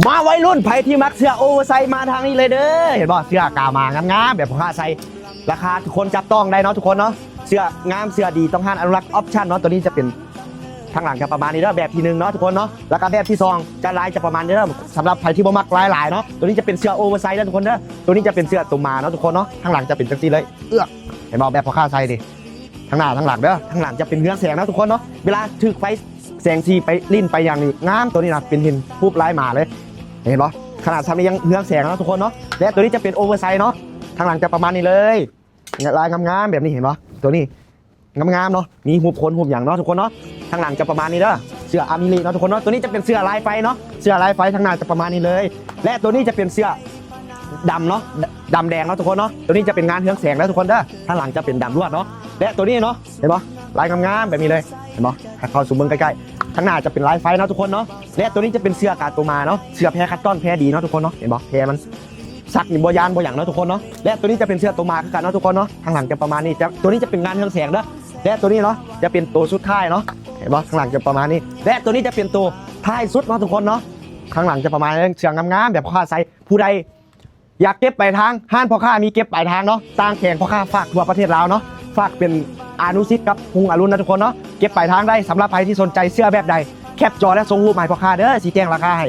ມາໄວລຸ້ນ ໃຜທີ່ມັກເສື້ອໂອເວີໄຊ ມາທາງນີ້ເລີຍເດີ. ເຫັນບໍ່ ເສື້ອກາມາງາມໆ ແບບພໍ່ຄ້າໃສ່ ລາຄາທຸກຄົນຈັບຕ້ອງໄດ້ເນາະທຸກຄົນເນາະ. ເສື້ອງາມ ເສື້ອດີ ຕ້ອງຮ້ານອະນຸລັກອອບຊັນເນາະ. ຕົວນີ້ຈະເປັນ ທາງຫຼັງຈະປະມານນີ້ເດີ ແບບທີໜຶ່ງເນາະທຸກຄົນເນາະ. ແລ້ວກໍແບບທີສອງຈະລາຍຈະປະມານນີ້ເດີ. ສຳລັບໃຜທີ່ບໍ່ມັກລາຍຫຼາຍເນາະ ຕົວນີ້ຈະເປັນເສື້ອໂອເວີໄຊເດີທຸກຄົນເດີ. ຕົວນີ້ຈະເປັນເສື້ອໂຕໝາເນາະທຸກຄົນເນາະ. ທາງຫຼັງຈະເປັນຈັ່ງຊີ້ເລີຍ ເອື້ອ ເຫັນບໍ່ ແບບພໍ່ຄ້າໃສ່ນີ້ ທາງໜ້າທາງຫຼັງເດີ. ທາງຫຼັງຈະເປັນເຮືອງແສງເນາະທຸກຄົນເນາະ. ເວລາຖືກໄຟແສງສີໄປຫຼິ້ນໄປຫຍັງນີ້ ງາມ. ຕົວນີ້ນະ ເປັນເຫັນຮູບລາຍໝາເລີຍ ເຫັນບໍ່. ຂະໜາດສ່ຳນີ້ຍັງເຮືອງແສງເນາະທຸກຄົນເນາະ. ແລະ ຕົວນີ້ຈະເປັນໂອເວີໄຊເນາະ. ທາງຫຼັງຈະປະມານນີ້ເລີຍ ລາຍງາມໆແບບນີ້ ເຫັນບໍ່. ຕົວນີ້ງາມໆເນາະ ມີຮູບຄົນຮູບຫຍັງເນາະທຸກຄົນເນາະ. ທາງຫຼັງຈະປະມານນີ້ເດີ ເສື້ອອາມິລິເນາະທຸກຄົນເນາະ. ຕົວນີ້ຈະເປັນເສື້ອລາຍໄຟເນາະ ເສື້ອລາຍໄຟ. ທາງໜ້າຈະປະມານນີ້ເລີຍ ແລະ ຕົວນີ້ຈະເປັນເສື້ອ ດຳເນາະ ດຳແດງເນາະທຸກຄົນເນາະ. ຕົວນີ້ຈະເປັນງານເຮືອງແສງເດີທຸກຄົນເດີ. ທາງຫຼັງຈະເປັນດຳລວດເນາະ. ແລະ ຕົວນີ້ເນາະ ເຫັນບໍ່ ລາຍງາມໆແບບນີ້ເລີຍ ເຫັນບໍ່. ໃຫ້ເຂົ້າສູ່ເບິ່ງໃກ້ໆ. ທາງໜ້າຈະເປັນລາຍໄຟເນາະທຸກຄົນເນາະ. ແລະ ຕົວນີ້ຈະເປັນເສື້ອກາໂຕມາເນາະ ເສື້ອແພຄັດຕອນແພດີເນາະທຸກຄົນເນາະ. ເຫັນບໍ່ ແພມັນສັກນີ້ບໍ່ຢ້ານບໍ່ຫຍັງເນາະທຸກຄົນເນາະ. ແລະ ຕົວນີ້ຈະເປັນເສື້ອໂຕມາຄືກັນເນາະທຸກຄົນເນາະ. ທາງຫຼັງຈະປະມານນີ້ ຈະ ຕົວນີ້ຈະເປັນງານເຮືອງແສງເດີ. ແລະ ຕົວນີ້ເນາະ ຈະເປັນໂຕສຸດທ້າຍເນາະ ເຫັນບໍ່. ທາງຫຼັງຈະປະມານນີ້ ແລະ ຕົວນີ້ຈະເປັນໂຕທ້າຍສຸດເນາະທຸກຄົນເນາະ. ທາງຫຼັງຈະປະມານນີ້ ເສື້ອງາມໆແບບພໍ່ຄ້າໃສ່. ຜູ້ໃດ ຢາກເກັບປາຍທາງ ຮ້ານພໍ່ຄ້າມີເກັບປາຍທາງເນາະ. ຕ່າງແຂວງພໍ່ຄ້າຝາກທົ່ວປະເທດລາວເນາະ. ຝາກເປັນອານຸສິດກັບຮຸ່ງອະລຸນນະທຸກຄົນເນາະ. ເກັບປາຍທາງໄດ້. ສຳລັບໃຜທີ່ສົນໃຈເສື້ອແບບໃດ ແຄປຈໍແລ້ວສົ່ງຮູບມາໃຫ້ພໍ່ຄ້າເດີ ຊິແຈ້ງລາຄາໃຫ້.